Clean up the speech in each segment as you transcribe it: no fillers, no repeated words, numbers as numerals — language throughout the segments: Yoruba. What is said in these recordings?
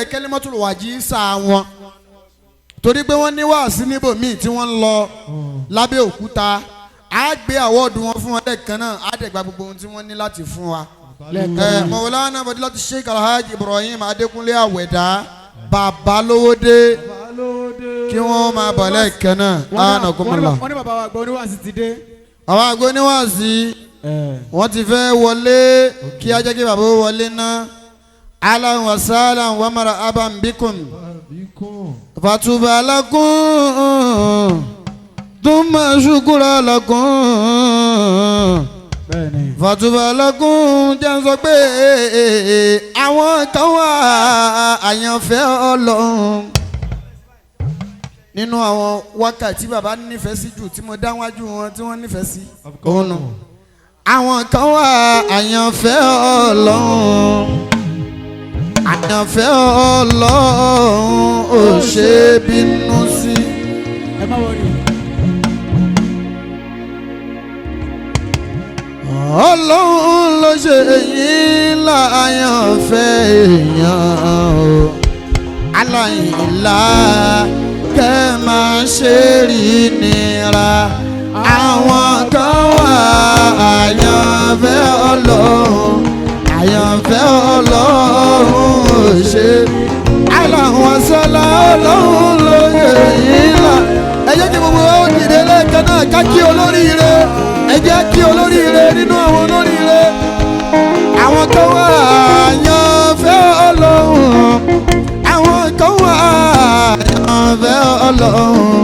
bẹ̀rẹ̀ kẹ́lẹ́mọ́tò wàjí sá wọn, torí pé wọ́n ní wàásí níbòmíì tí wọ́n ń lọ lábẹ́ òkúta. Á gbé award wọn fún wọn lẹ́ẹ̀kan náà, á dẹ̀ gba gbogbo ohun tí wọ́n ní láti fún wa. Ẹ Mọ̀wòlánà Fadilatu Sheikh Alhaji Ibrahim Adékúnlé Àwẹ̀dá, Bàbá Lówódé, kí wọ́n máa bọ̀ lẹ́ẹ̀kan náà. Anakumula. Wọ́n ní bàbá wa gbọ́ oníwàásí ti dé. Àwọn àgbo oníwàásí wọ́n ti fẹ́ wọlé. Kí á jẹ́ kí bàbá ó wọlé ná. Ahlan wa sahlan wa marhaban bikum, fatuba lakum, thumma shukura lakum. Bẹ́ẹ̀ni. Fatuba lakum. Jẹ́ n sọ pé àwọn kan wà, àyànfẹ́ Ọlọ́run. Nínú àwọn wákàtí bàbá nífẹ̀ẹ́ sí jù tí mo dá wájú wọn tí wọ́n nífẹ̀ẹ́ sí òun nù. Àwọn kan wà, àyànfẹ́ Ọlọ́run, àyànfẹ́ Ọlọ́run ò ṣe bínú sí. Ẹ má worry. Ọlọ́run ló ṣe yín láyànfẹ́ èèyàn o. Aláìlá kẹ́ máa ṣe rí nira. Àwọn kan wà, àyànfẹ́ Ọlọ́run, àyànfẹ́ Ọlọ́run ò ṣe. Aláwọn sọlá, Ọlọ́run ló ṣe yín là. Ẹ jẹ́ kí gbogbo wa ó dìde lẹ́ẹ̀kan náà, ká kí olóríire. Ẹ jẹ́ kí olóríire nínú àwọn olóríire. Àwọn kan wà, àyànfẹ́ Ọlọ́run. Àwọn kan wà, àyànfẹ́ Ọlọ́run,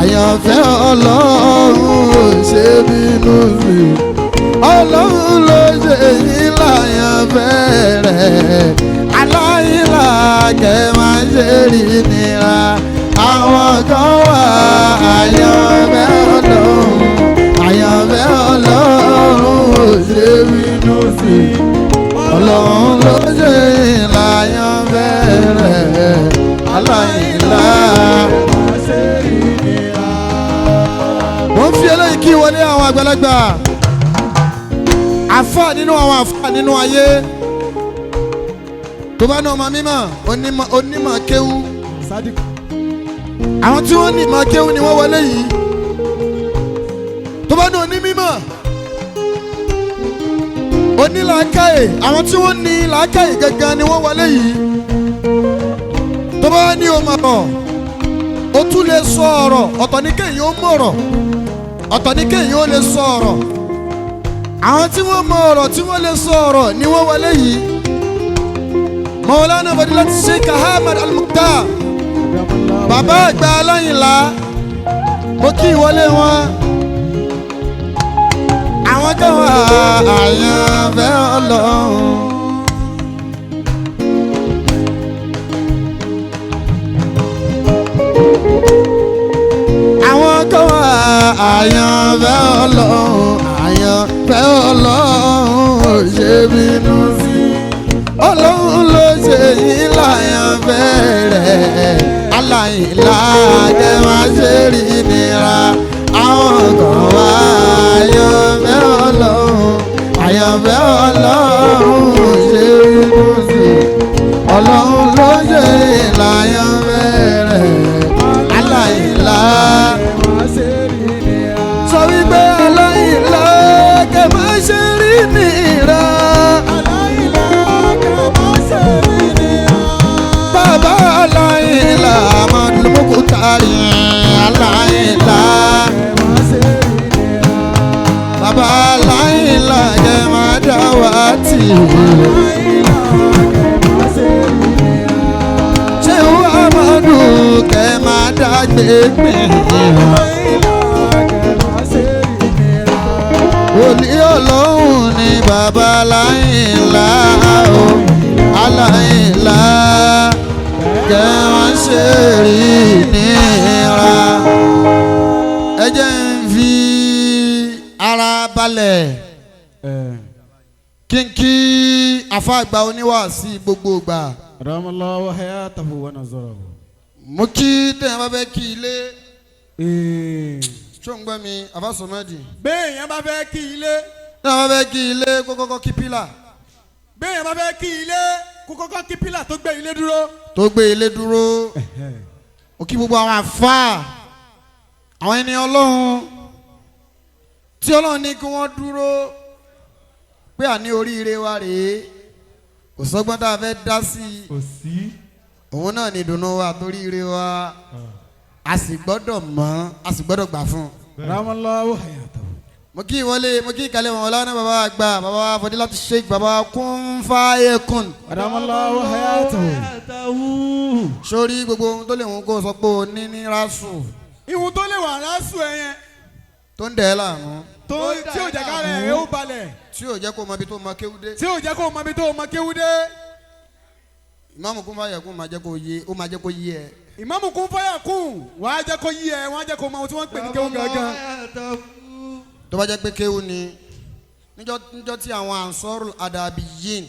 àyànfẹ́ Ọlọ́run ò ṣe bínú sí. Ọlọ́run ló ṣe yín láyànfẹ́ rẹ̀. Aláìlá kẹ́ máa ṣe rí nira. Àwọn kan wà, àyànfẹ́ Ọlọ́run, àyànfẹ́ Ọlọ́run ò ṣe bínú sí. Ọlọ́run ló ṣe yín láyànfẹ́ rẹ̀. Aláìlá. Mo ń fi eléyìí kí wọlé àwọn àgbàlagbà àfáà nínú àwọn àfáà nínú ayé. Tó bá ní ọmọ mímọ́, onímọ̀, onímọ̀ kéwú. Sadiq. Àwọn tí wọ́n ní ìmọ̀ kéwú ni wọ́n wọlé yìí. Tó bá ní onímọ̀, onílàákàyè, àwọn tí wọ́n ní làákàyè gangan ni wọ́n wọlé yìí. Tó bá ní ọmọ ọ̀, o tún lè sọ ọ̀rọ̀. Ọ̀tọ̀ ní kéèyàn ó mọ̀rọ̀, ọ̀tọ̀ ní kéèyàn ó lè sọ ọ̀rọ̀. Àwọn tí wọ́n mọ ọ̀rọ̀, tí wọ́n lè sọ ọ̀rọ̀ ni wọ́n wọlé yìí. Mọ̀wòlánà Fadilatu Sheikh Ahmed Al-Mukhtar, bàbá àgbà aláyìnlá, mo kí ìwọlé wọn. Àwọn kan wà, àyànfẹ́ Ọlọ́run. Àwọn kan wà, àyànfẹ́ Ọlọ́run, àyànfẹ́ Ọlọ́run ò ṣe bínú sí. Ọlọ́run ló ṣe yín láyànfẹ́ rẹ̀. Aláìlá jẹ́ máa ṣe rí nira. Àwọn kan wà, àyànfẹ́ Ọlọ́run, àyànfẹ́ Ọlọ́run ò ṣe bínú sí. Ọlọ́run ló ṣe yín láyànfẹ́ rẹ̀. Aláìlá, sọ wípé aláìlá kẹ máa ṣe rí nira. Bàbá aláìlá, Amadou aláìlá. Bàbá aláìlá kẹ máa dá wa tì. Ṣé Amadu kẹ máa dá gbé pè? Òní Ọlọ́run ni bàbá aláìlá o. Aláìlá kẹ́ wọ́n ṣe rí nira. Ẹ jẹ́ ń fi ara balẹ̀ kí n kí àfàgbà oníwàásí gbogbo ìgbà. Adamallahu hayatahu wa nazarahu. Mo kí tẹ̀yìn bá fẹ́ kí ilé ṣó ń gbọ́ mi, àfàsọ́mọ́dì. Béèyàn bá fẹ́ kí ilé. Tẹ̀yìn bá fẹ́ kí ilé, kó kọ́kọ́ kí pillar. Béèyàn bá fẹ́ kí ilé, kó kọ́kọ́ kí pillar tó gbé ilé dúró. Tó gbé ilé dúró. Mo kí gbogbo àwọn àfáà, àwọn ẹni Ọlọ́run tí Ọlọ́run ní kí wọ́n dúró pé àní oríire wa rèé, kò sọ́gbọ́n tá a fẹ́ dá sí i. Kò sí. Òun náà ní ìdùnnú wa torí ire wa, a sì gbọ́dọ̀ mọ̀, a sì gbọ́dọ̀ gbà fún un. Adamallahu hayatahu. Mo kí ìwọlé, mo kí ìkàlẹ̀ wọn ọlọ́run, bàbá àgbà, bàbá Fọdílátù Sheikh, bàbá Kúnfàyẹ̀kùn. Adamallahu hayatahu. Hayatahu. Sórí gbogbo ohun tó lè wọn kó sọ pé o ní ní rásù Ìhun tó lè wà rásù ẹ yẹn tó ń dẹ̀ ẹ́ láàmú, tó tí ò jẹ́ ká rẹ̀ ẹ̀ ó balẹ̀, tí ò jẹ́ kó mọ ibi tó mọ kéwú dé. tí ò jẹ́ kó mọ ibi tó mọ kéwú dé. Ìmáàmù Kúnfàyẹ̀kùn máa jẹ́ kó yé, ó máa jẹ́ kó yé ẹ. Ìmáàmù Kúnfàyàkùn wàá jẹ́ kó yí ẹ, wọ́n á jẹ́ kó mọ ohun tí wọ́n ń pè ní kéwú gangan. Hayatahu. Tó bá jẹ́ pé kéwú ni, níjọ́ tí àwọn Ansarul Adabiyin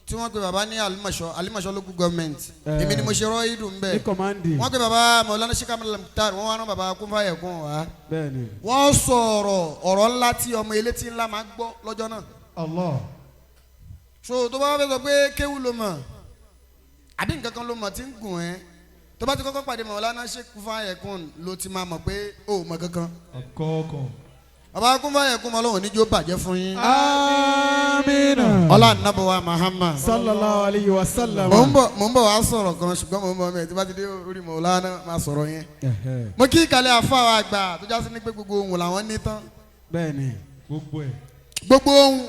tí wọ́n pe bàbá ní Alimọ̀ṣọ́, Alimọ̀ṣọ́ local government, èmi ni mo ṣe rọ́ ìdùn bẹ́ẹ̀. Ní kọ̀mándì. Wọ́n pe bàbá Maulana Sheikh Ahmad Al-Mukhtar, wọ́n wá rán bàbá Kúnfàyẹ̀kùn wá. Bẹ́ẹ̀ni. Wọ́n sọ̀rọ̀ ọ̀rọ̀ ńlá tí ọmọ elétí ńlá máa gbọ́ lọ́jọ́ náà. Allah. So tó bá fẹ́ sọ pé kéwú ló mọ̀ àbí nǹkan kan ló mọ̀ tí ń gùn ẹ́, tó bá ti kọ́kọ́ pàdé Maulana Sheikh Kúnfàyẹ̀kùn ló ti máa mọ̀ pé ó mọ̀ kankan. Ọ̀kọ̀ọ̀kan. Bàbá Kúnfàyẹ̀kùn mọ́ lọ́wọ́ níjó bàjẹ́ fún yín. Amina. Ọlá nàbọ̀wá Muhammad. Sallallahu alayhi wa sallam. Mò ń bọ̀ wá sọ̀rọ̀ kan, ṣùgbọ́n mò ń bọ̀ mẹ́ẹ̀ tí bá ti dé orí Maulana máa sọ̀rọ̀ yẹn. Mo kí ìkàlẹ̀ àfáà àgbà tó já sí ní pé gbogbo ohun làwọn ní tán. Bẹ́ẹ̀ni. Gbogbo ẹ̀. Gbogbo ohun.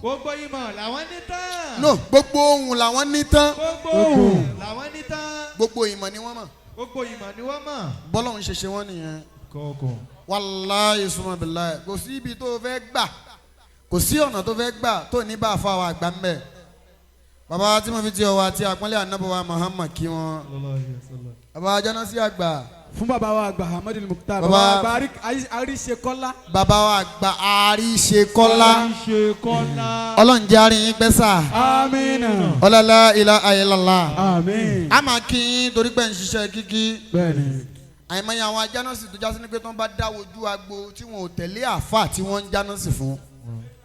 Gbogbo ìmọ̀ làwọn ní tán. No, gbogbo ohun làwọn ní tán. Gbogbo ohun làwọn ní tán. Gbogbo ìmọ̀ ni wọ́n mọ̀. Gbogbo ìmọ̀ ni wọ́n mọ̀. Bọ́lọ́hún ṣe ṣe wọ́n nìyẹn. Kọ̀ọ̀kan. Wàláyé summa billahi, kò sí ibi tó fẹ́ gbà, kò sí ọ̀nà tó fẹ́ gbà tó ní bá àfáà àgbà ń bẹ̀. Bàbá tí mo fi ti ọwọ́ àti àpọ́nlé ànábọ̀wá Muhammad kí wọn. Sallallahu alayhi wa sallam. Bàbá Jánásí àgbà. Fún bàbá wa àgbà Ahmadu Mukhtar. Bàbá- Bàbá wa àgbà Àríṣekọ́lá. Bàbá wa àgbà Àríṣekọ́lá. Àríṣekọ́lá. Ọlọ́run jẹ́ àárín yín pẹ́ sà. Amina. Ọlọ́lá ilaha illallah. Amin. A máa kí yín torí pé ń ṣiṣẹ́ kíkí. Bẹ́ẹ̀ni. Àìmọye àwọn ajánásì tó jásí ní pé tó ń bá dá wojú agbo tí wọn ò tẹ̀lé àáfà tí wọ́n ń jánásì fún,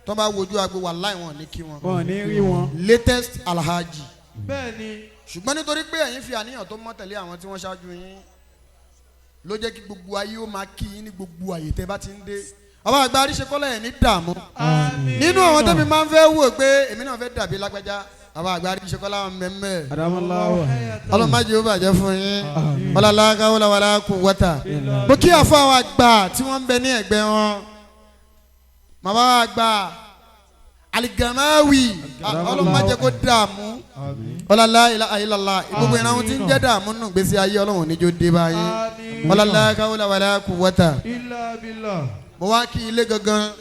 tó ń bá wojú agbo, wàláì wọn ò ní kí wọn. Wọn ò ní rí wọn. Latest alhaji. Bẹ́ẹ̀ni. Ṣùgbọ́n nítorí pé ẹ̀yin fi àníyàn tó mọ́ tẹ̀lé àwọn tí wọ́n ṣáájú yín ló jẹ́ kí gbogbo ayé ó máa kí yín ní gbogbo àyè tẹ́ bá ti ń dé. Bàbá àgbà Àríṣekọ́lá ẹ̀ ní dààmú. Àmín. Nínú àwọn tẹ́mi máa ń fẹ́ wò pé èmi náà fẹ́ dàbí lágbájá, bàbá àgbà Àríṣekọ́lá mẹ́mẹ́. Adamallahu. Ọlọ́run má jẹ́ ó bàjẹ́ fún yín. Ọlọ́lá káwọ́lá wàlá kú wọ́tà. Mo kí àfọ àwọn àgbà tí wọ́n ń bẹ ní ẹ̀gbẹ́ wọn. Bàbá àgbà Aligamawi, Ọlọ́run má jẹ́ kó dààmú. Àmín. Ọlọ́lá ilaha illallah, gbogbo ìran ohun tí ń jẹ́ dààmú nù gbèsè ayé, Ọlọ́run níjó dé báyìí. Àmín. Ọlọ́lá káwọ́lá wàlá kú wọ́tà. Illa billah. Mo wá kí ilé gangan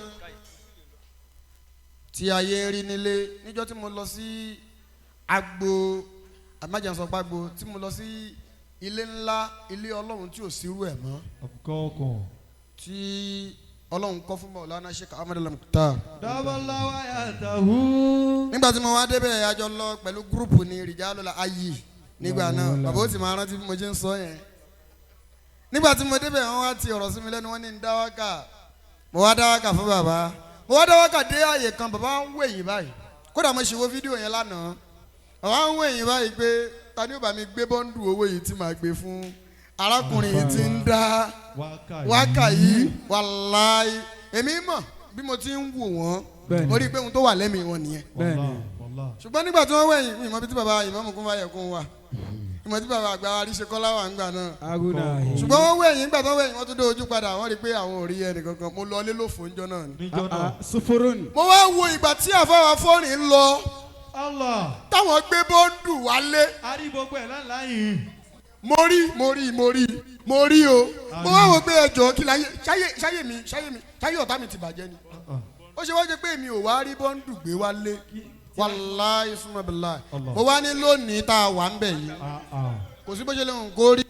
tí ayé ń rí nílé níjọ́ tí mo lọ sí agbo àmájànsọpágbo, tí mo lọ sí ilé ńlá, ilé Ọlọ́run tí ò sírú ẹ̀ mọ́, Ọ̀kọ̀ọ̀kan. tí Ọlọ́run kọ́ fún Maulana Sheikh Ahmad Al-Mukhtar. Dábàláwa hayatahu. Nígbà tí mo wá débẹ̀, a jọ lọ pẹ̀lú group ní Rijalul Hayy nígbà náà. Bàbá ó sì máa rántí bí mo ṣe ń sọ yẹn. Nígbà tí mo débẹ̀, wọ́n wá ti ọ̀rọ̀ sí mi lẹ́nu, wọ́n ní ń dá wákà. Mo wá dá wákà fún bàbá, mo wá dá wákà dé àyè kan, bàbá ń wò yín báyìí. Kódà mo ṣe wo fídíò yẹn lánàá. Bàbá ń wò yín báyìí pé ta ni ó bá mi gbé bundle owó yìí tí màá gbé fún arákùnrin yìí tí ń dá wákà yìí. Wàláì, èmi mọ̀ bí mo ti ń wò wọ́n, mo rí i pé ohun tó wà lẹ́mìí wọn nìyẹn. Ṣùgbọ́n nígbà tí wọ́n wẹ̀yìn, mi mọ̀ bí tí bàbá ìmáàmù Kúnfàyẹ̀kún wà, ìmọ̀ tí bàbá àgbà Àríṣekọ́lá wà ńgbà náà. Ṣùgbọ́n wọ́n wẹ̀yìn, nígbà tí wọ́n wẹ̀yìn, wọ́n tún dé ojú padà, wọ́n rí i pé àwọn ò rí ẹnì kankan. Mo lọ ilé lófo ńjọ́ náà ni. Níjọ́ náà. Sufurun. Mo wá wo ìgbà tí àfọwọ́ fọ́ọ̀rìn ń lọ, Allah. táwọn gbé bundle wálé. A rí gbogbo ẹ̀ láńlá yìí. Mo rí, mo rí, mo rí, mo rí o. Mo wá wò pé ẹjọ́ kí láyé ṣáyé ṣáyé mi ṣáyé mi ṣáyé ọ̀tá mi ti bàjẹ́ ni. Ó ṣe wá jẹ́ pé èmi ò wá rí bundle gbé wálé. Wàláyé súnmọ́ bíláì, mo wá ní lónìí tá a wà ń bẹ̀ yìí, kò sí bó ṣe lè hùn kó rí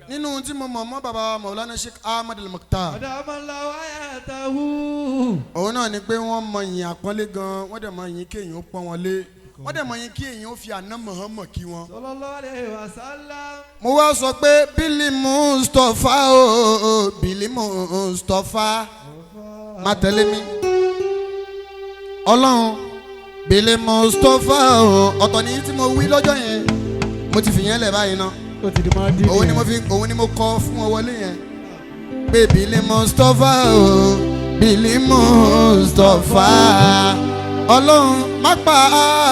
nínú tí mo mọ̀ mọ́ bàbá Maulana Sheikh Ahmad Al-Mukhtar. Ọ̀dàmọ̀láwa yàtàwù. Òun náà ni pé wọ́n mọ ìyìn àpọ́nlé gan, wọ́n dẹ̀ mọ ìyìn kí èèyàn ó pọ́n wọn lé, wọ́n dẹ̀ mọ ìyìn kí èèyàn ó fi àná Muhammad kí wọn. Sallallahu alaihi wasallam. Mo wá sọ pé bílí Mustapha o, bílí Mustapha, má tẹ̀lé mi, Ọlọ́run, bílí Mustapha o. Ọ̀tọ̀ ní tí mo wí lọ́jọ́ yẹn. Mo ti fìyẹn lẹ̀ báyìí ná. Ó ti di máa dín. Òun ni mo fi, òun ni mo kọ fún ọ wọlé yẹn pé Bílí Mustapha o, Bílí Mustapha, ọlọ́run má pa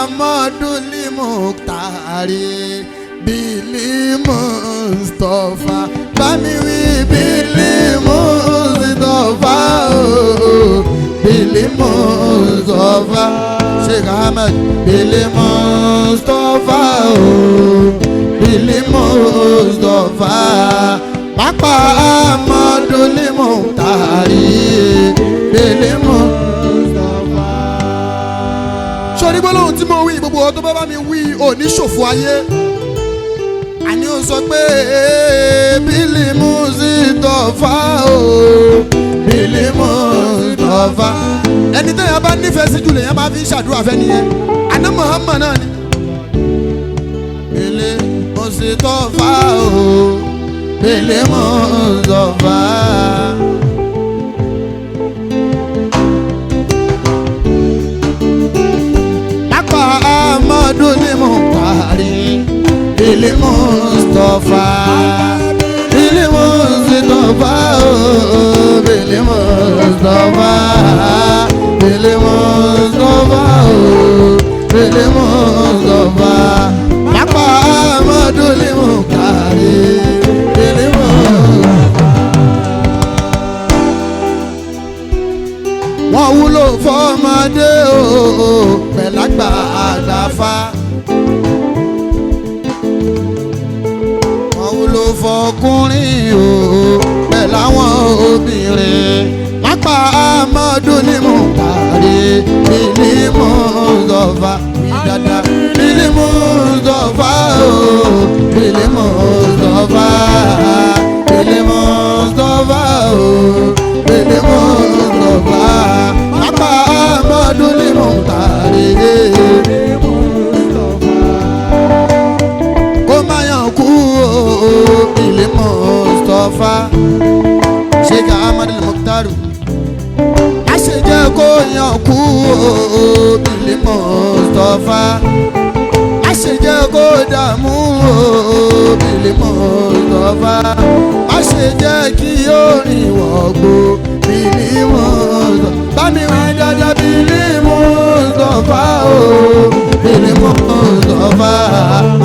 Amadu Muktari, Bílí Mustapha, bámi wí Bílí Mustapha o, Bílí Mustapha, Sheikh Ahmed, Bílí Mustapha o, Bílí Mustapha, pápá Amadu Muktari, Bílí Mustapha. Sori gbólóhùn tí mo wí, gbogbo ọ tó bá bá mi wí ò ní ṣòfò ayé. Àní ó sọ pé Bílí Mustapha o, Bílí Mustapha. Ẹni tẹ́yà bá nífẹ̀ẹ́ sí jù lèyàn máa fi ń ṣàdúrà fẹ́ nìyẹn. Àná Muhammad náà ni. Bílí Mustapha o, Bílí Mustapha. Lápá Amadu ni mo parí, Bílí Mustapha. Bílí Mustapha o, Bílí Mustapha. Bílí Mustapha o, Bílí Mustapha. Lápá Amadu ni mo parí, Bílí Mustapha. Wọ́n wúlò fọ́mọdé o, pẹ̀lágbà àgbàfà. Wọ́n wúlò fọkùnrin o, pẹ̀láwọn obìnrin. Lápá Amadu ni mo parí, Bílí Mustapha, wí dáadáa. Bílí Mustapha o, Bílí Mustapha. Bílí Mustapha o, Bílí Mustapha. Lápá Amadu ni mo parí, kó má yàn kú o, Bílí Mustapha. Sheikh Ahmad Al-Mukhtar, má ṣe jẹ́ kó yàn kú o, Bílí Mustapha. Má ṣe jẹ́ kó dààmú o, Bílí Mustapha. Má ṣe jẹ́ kí orin wọ̀gbó, Bílí Mustapha. Bámi wí dáadáa, Bílí Mustapha o, Bílí Mustapha.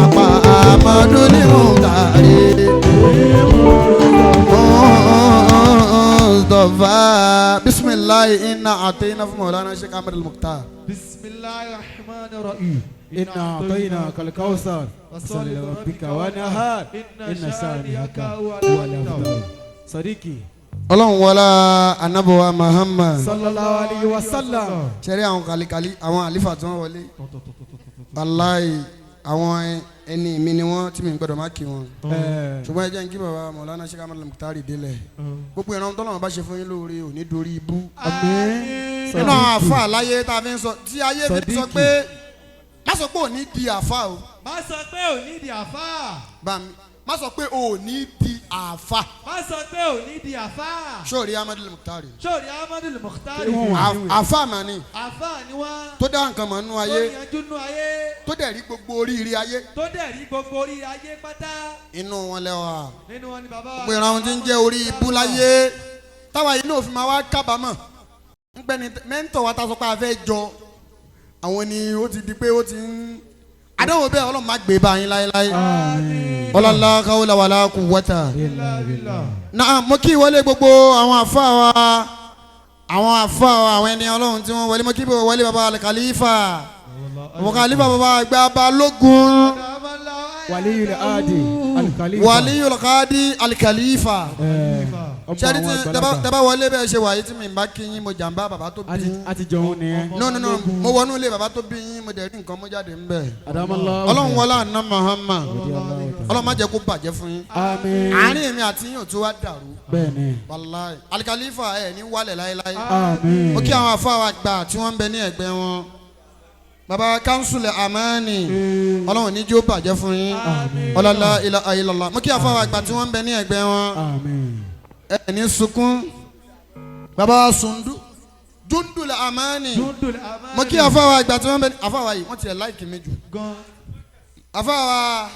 Àpá Amadu ní Mùtàrí. Mustapha. Bisimilahi inna atayna fún Mawlana Sheikh Ahmad Al-Mukhtar. Bisimilahi rahman rahim. إنا أعطيناك الكوثر فصل لربك وانهار إن شانئك هو الأبتر. صديقي. Ọlọ́run wọlá anabuwa Muhammad. صلى الله عليه وسلم. Sẹ́rí àwọn kàlíkàlí, àwọn àlífà tí wọ́n wọlé, wàláì àwọn ẹni mi ni wọ́n tí mi gbọ́dọ̀ má kí wọn. Ṣùgbọ́n ẹ jẹ́ n kí baba Mawlana Sheikh Ahmad Al-Mukhtar délẹ̀. Gbogbo ìran tọ́lọ́run bá ṣe fún yín lóore ò ní dorí ibú. Àmín. Nínú àwọn àfa láyé tá a fi ń sọ tí ayé fi ń sọ Sadiqi. pé má sọ pé ò ní di àfa o. Má sọ pé ò ní di àfá. Bá mi má sọ pé ò ní di àfa. Má sọ pé ò ní di àfá. Sóòrí Ahmad Al-Mukhtar. Sórí Amadu Mukhtar. Wọ́n wà níwèé. Àfa mà ni Àfá ni wọ́n. tó dá nǹkan mọ̀ nínú Tó ayé, yanjú nú ayé. tó dẹ̀ rí gbogbo oríire ayé. Tó dẹ̀ rí gbogbo orí ayé pátá. Inú wọn lẹ́wà. Nínú wọn ni bàbá wa. Gbogbo ìran tí ń jẹ́ orí ibú láyé táwa yìí náà fi máa wá kábàámọ̀ ńpẹ́ ni mẹ́ńtọ̀ wa ta sọ pé a fẹ́ jọ àwọn ni ó ti di pé ó ti ń àdánwò bẹ́ẹ̀. Ọlọ́run má gbé bá yín láéláé. Ọlọ́lá káwọ́lá wàlá kú wọ́tà. إلا بالله. Náà mo kí wọlé gbogbo àwọn àfa wa, àwọn àfa wa, àwọn ẹni ọlọ́run tí wọ́n wọlé. Mo kí wọlé baba alikalifa, baba kalifa, baba àgbà balógun. ولي العهد الخليفة. Waliyul qadi alikalifa. Ọmọ Sẹ́ni àwọn tí àgbàlagbà. tẹ́bá wọlé bẹ́ẹ̀ ṣe wàyí tí mi bá kí yín, mo jàǹbá bàbá tó bí yín. A ti jọun nìyẹn. No, no, no, mo wọnú ilé bàbá tó bí yín, mo dẹ̀ rí nǹkan mú jáde ńbẹ̀. Adamallah. Ọlọ́run wọlé àná Muhammad, ọlọ́run má jẹ́ kó bàjẹ́ fún yín. Àmín. Àárín èmi àti yín ò tún wá dàrú. Bẹ́ẹ̀ni. Wàláì alikalifa ẹ̀ ní wálẹ̀ láéláé. Àmín. Ó kí àwọn afáwa gbà tí wọ́n ń bẹ ní ẹ̀gbẹ́ wọn, baba kanṣu amani, ọlọ́run ní jó bàjẹ́ fún yín. Ọlọ́lá ilà ayélujára. Mo kí afáwa gbà tí wọ́n ń bẹ ní ẹ̀gbẹ́ wọn. Àmín. Ẹ ní sunkún. Baba sundu jundul amani. Jundul Amani. Mo kí afáwa àgbà tí wọ́n bẹ ní afáwa yìí, wọ́n tiẹ̀ like mi jù. Gan. Afáwa